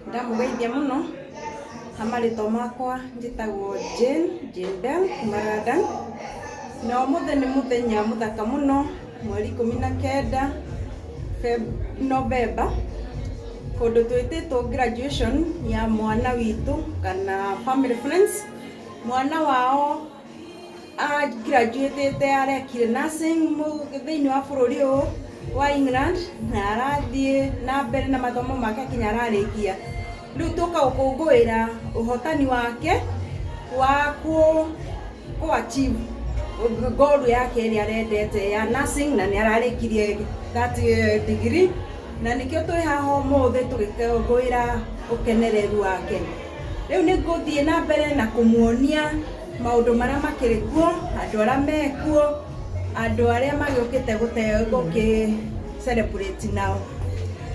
Ndamũgeithia mũno ha marĩtwa makwa njĩtagwo Jane, Jane Bell kuma London. Na ũmũthĩ nĩ mũthenya mũthaka mũno, mweri 19 November, kũndũ twĩtĩtwo graduation ya mwana witũ kana family friends. Mwana wao a graduate arekire nursing thĩinĩ wa bũrũri ũyũ wa England na arathiĩ na mbere na mathomo make kinya ararĩkia. Rĩu tũka gũkũngũĩra ũhotani wake wa kũ achieve goal yake ĩrĩa arendete ya nursing na nĩ ararĩkirie that degree, na nĩkĩo twĩ haha ũmũthĩ tũgĩkũngũĩra ũkenereru wake. Rĩu nĩ ngũthiĩ na mbere na kũmuonia maũndũ marĩa makĩrĩ kuo, andũ arĩa mekuo, andũ arĩa magĩũkĩte gũkĩ celebrate nao.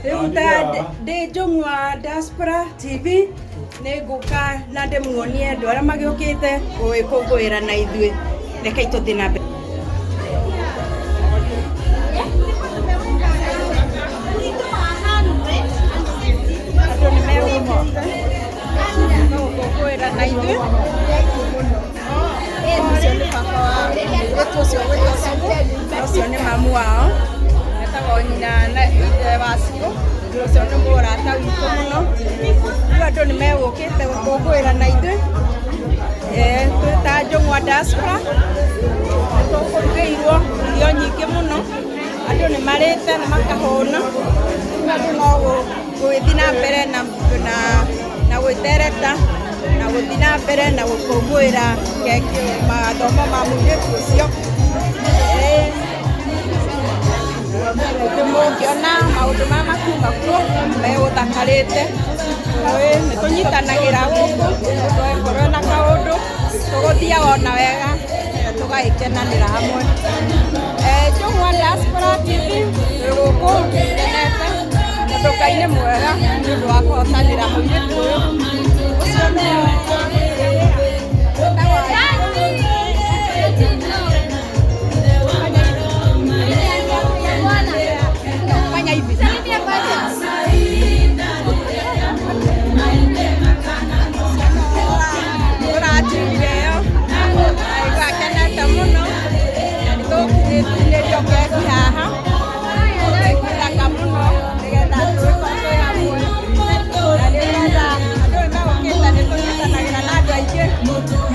Rĩu ta ndĩ Njũng'wa Diaspora TV nĩ ngũka na ndĩmuonie andũ arĩa magĩũkĩte gũgĩkũngũĩra na ithuĩ. Rekei tũthiĩ na mbere. Andũ nĩ megũkĩte gũkũngũĩra na ithuĩ. Ũcio nĩ baba wa mũirĩtu ũcio ũgwĩtwo Cikũ, na ũcio nĩ mamu wao etagwo nyina na ithe wa Cikũ. Ũcio nĩ mũrata witũ mũno. Rĩu andũ nĩ megũkĩte gũkũngũĩra na ithuĩ, twĩ ta Njũng'wa Diaspora. Nĩ tũkũrugĩirwo irio nyingĩ mũno, andũ nĩ marĩte na makahũna. Rĩu andũ no gũgĩthiĩ na mbere na gwĩtereta na gũthiĩ na mbere na gũkũngũĩra keki mathomo ma mũirĩtu ũcio. Mũngĩona maũndũ marĩa makiuma kuo megũthakarĩte. Nĩ tũnyitanagĩra gũkũ tũgakorwo na kaũndũ tũgũthiaga ona wega tũgagĩkenanĩra hamwe. Njũng'wa Diaspora TV twĩ gũkũ tũkenete tondũ Ngai nĩ mwega nĩ ũndũ wa kũhotanĩra mũirĩtu ũyũ. Ũcio nĩ wĩtagwo. Fanya hivi. Tũratigire ĩyo aigua akenete mũno na nĩ tũkinĩrio keki haha, keki thaka mũno, nĩgetha tũgĩkorwo twĩ hamwe na nĩgetha andũ nĩ megũkĩte. Nĩ tũnyitanagĩra na andũ aingĩ.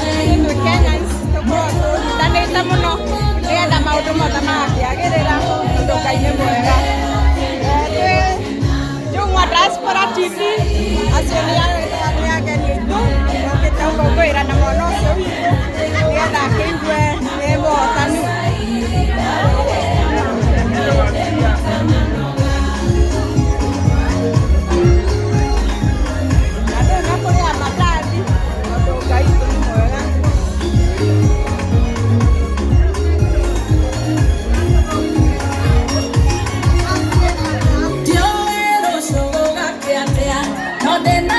Ithuĩ twĩ Kenyans tũkoragwo tũnyitanĩte mũno nĩgetha maũndũ mothe magakĩagĩrĩra tondũ Ngai nĩ mwega. Twĩ Njũng'wa Diaspora TV, acio nĩ ageni aitũ mokĩte gũkũngũĩra na mwana ũcio witũ nĩgetha akĩigue nĩ mũhotani. Andũ nĩ mekũrĩa mandathi tondũ Ngai witũ nĩ mwega. Ndiũĩ rũciũ gũgakĩa atĩa, no ndĩna